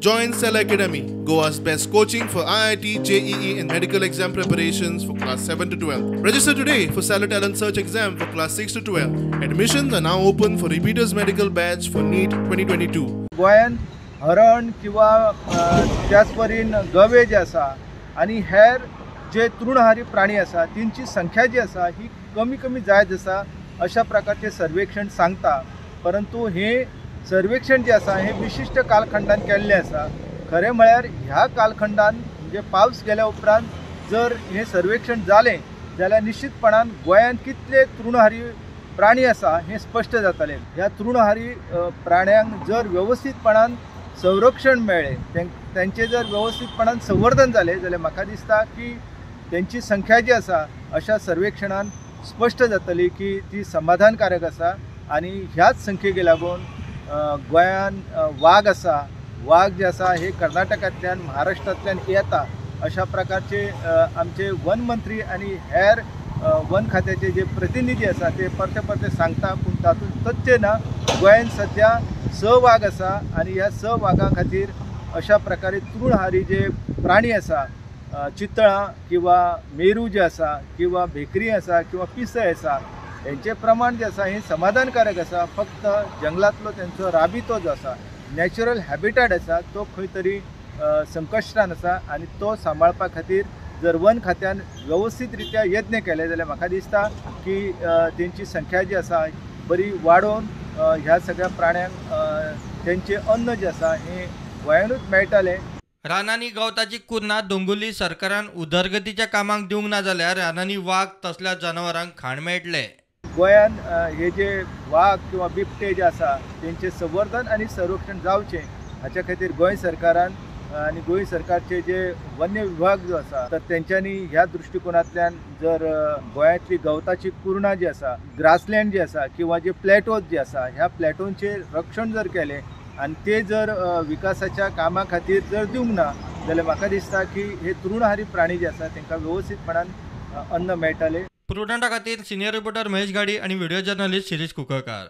Join Cell Academy, Goa's best coaching for IIT, JEE and medical exam preparations for class 7 to 12. Register today for Stellar Talent Search exam for class 6 to 12. Admissions are now open for repeaters medical batch for NEET 2022. गोंयांत हरण किंवा त्याच परीन गवे जे आसा आनी हेर जे तृणहारी प्राणी आसा तेंची संख्या जी आसा ही कमी कमी जायत आसा अशा प्रकारचें सर्वेक्षण सांगता. परंतु हे सर्वेक्षण जे आसा हे विशिश्ट कालखंडान केल्लें आसा. खरें म्हळ्यार ह्या कालखंडान म्हणजे पावस गेल्या उपरांत जर हें सर्वेक्षण जालें जाल्यार निश्चितपणान गोंयांत कितले तृणहारी प्राणी आसा हें स्पश्ट जातलें. ह्या तृणहारी प्राण्यांक जर वेवस्थीतपणान संरक्षण मेळ्ळें, तेंचें जर वेवस्थीतपणान संवर्धन जालें जाल्यार म्हाका दिसता की तेंची संख्या जी आसा अशा सर्वेक्षणान स्पश्ट जातली की ती समाधानकारक आसा. आनी ह्याच संख्येक लागून गोंयान वाग आसा, वाग जे आसा हे कर्नाटकांतल्यान महाराष्ट्रांतल्यान येता अशा प्रकारचे आमचे वन मंत्री आनी हेर वन खात्याचे जे प्रतिनिधी आसा ते परते परते सांगता, पूण तातूंत तथ्य ना. गोंयान सद्या 6 वाग आसा आनी ह्या 6 वागां खातीर अशा प्रकारे तृणहारी जे प्राणी आसा, चितळां किंवा मेरू जे आसा किंवा भेकरी आसा किंवा पिसय आसा, हेंचें प्रमाण जें आसा हें समाधानकारक आसा. फक्त जंगलांतलो तेंचो राबितो जो आसा, नॅचरल हॅबिटेट आसा, तो खंय तरी संकश्टान आसा आनी तो सांबाळपा खातीर जर वन खात्यान वेवस्थीत रित्या यत्न केले जाल्यार म्हाका दिसता की तेंची संख्या जी आसा बरी वाडोवन ह्या सगळ्या प्राण्यांक तेंचें अन्न जें आसा हें गोंयानूच मेळटालें. रानांनी गवताची कुर्ना दोंगुल्ली सरकारान उदरगतीच्या कामाक दिवंक ना जाल्यार रानांनी वाग तसल्या जनावरांक खाण मेळटलें. गोंयान हे जे वाग किंवा बिबटे जे आसा तेंचें संवर्धन आनी संरक्षण जावचें हाच्या खातीर गोंय सरकारान आनी गोंय सरकारचे जे वन्य विभाग जो आसा तर तेंच्यांनी ह्या दृश्टिकोनांतल्यान जर गोंयांतली गवताची कुर्णां जी आसा, ग्रासलँड जी आसा किंवा जे प्लॅटोज जे आसा ह्या प्लॅटोंचें रक्षण जर केलें आनी ते जर विकासाच्या कामा खातीर जर दिवंक ना जाल्यार म्हाका दिसता की हे तृणहारी प्राणी जे आसा तांकां वेवस्थीतपणान अन्न मेळटालें. प्रुडंटा खातीर सिनियर रिपोर्टर महेश गाडी आणि व्हिडिओ जर्नलिस्ट शिरीष कुकळकार.